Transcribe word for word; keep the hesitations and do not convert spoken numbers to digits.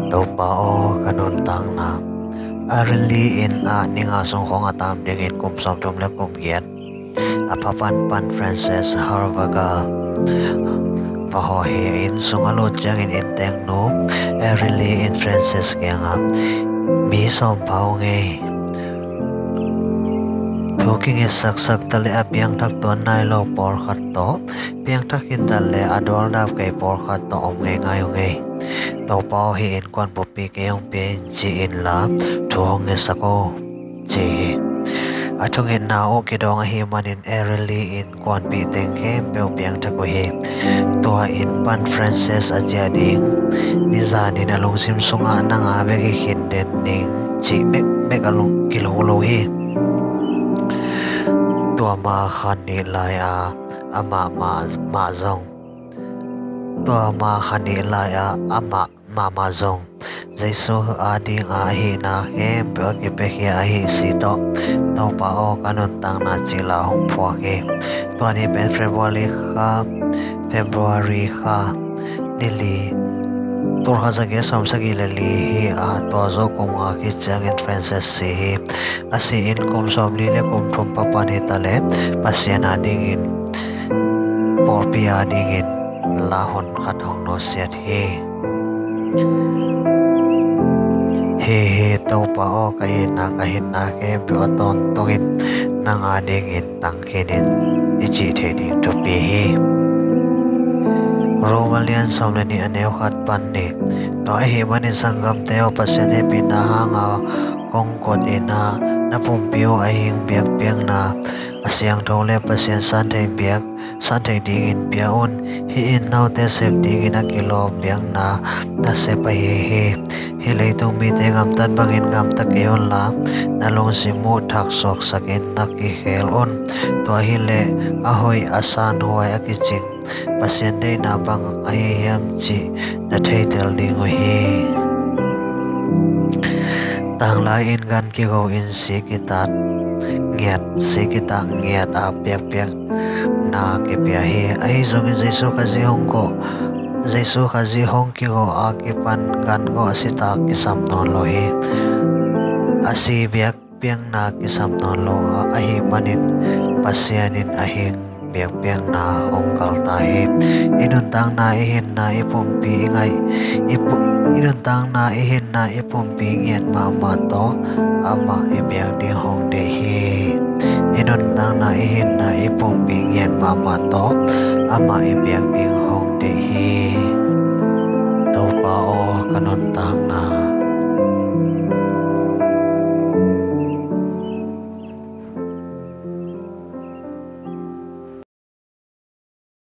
Topa aw ka nuntakna. Areli inn ah ni nga sung khawng a tam dingin kum sawmthum le kum giat a pha panpan Frances Harvaga va hawh hi. Inn sung a lut ciangin inntengnu Areli in Frances kiangah, mi sawm pha ung ei. Thu kinget saksak ta le a piangthak tuan nai lo pawlkhat tawh, piangthak khin ta le a dualdap kei pawlkhat tawh om ngeingai ung ei. Topa aw, hih innkuan buppi kei hong pia in ci inla thu hong ngetsak o, ci hi. A thungetna uh kidawng ahih manin Areli innkuanpih teng khempeuh piangthak uh hi. Tua inn pan Frances a ciah ding nizanin a lungsim sungah nang a bek hi khin den ning cih bekbek a lung kilo lo hi. Tua ma kha nih lai-a amah mah, mah zong tua ma kha nih lai-a amah mahmah zong Jesu adinga ahihna khempeuh a kipiakhia ahi si tawh, Topa aw ka nuntakna cih la hong phuak hi. Tua ni pen February kha, February kha ni li, tul khat za giat sawm sagih le li hi a, tua zawh kum nga khit ciangin Frances si hi. A si in kum sawmli le kum thum pha pan hi ta le Pasian adingin, pawlpi adingin la hun khat hong nusiat hi. Hi hi, Topa aw, ka itna ka hinna khempeuh a tawntungin nang adingin tang khin in, i cih theih ding thupi hi. Roma lian sawm le nih a neu khat pan nih. Tua ahih manin sanggamte aw, Pasian hehpihna hanga kong kot in ah, na pumpi uh a hing biakpiakna a siangtho le Pasian santheih biak, santheih dingin pia un. Hih in note sep dingin a kilawm biakna na sep ahi hi. Hih leitung mite gamtat bangin gamta kei unla, na lungsim uh thaksuaksakin na kikhel un. Tua hileh a hoih a sanhuai a kicing Pasian deihna bang ahi hiam cih na theitel ding uh hi. Tanglai in gan kigo in si kitat ngiat, si kitak ngiat a biakpiakna kipia hi. Ahi zongin Jesu Khazih hong gawh, Jesu Khazih hong kigawh a kipan gan gawh sitak kisam nawn lo hi. A si biak piakna kisam nawn lo a, ahih manin Pasian in a hing biakpiakna hong kalta hi. I nuntakna i hinna i pumpi i ngaih, i pu-, i nuntakna i hinna i pumpi ngiat mahmah tawh amah i biak ding hong deih hi. I nuntakna i hinna i pumpi ngiat mahmah tawh amah i biak ding hong deih hi. Topa aw, ka nuntakna.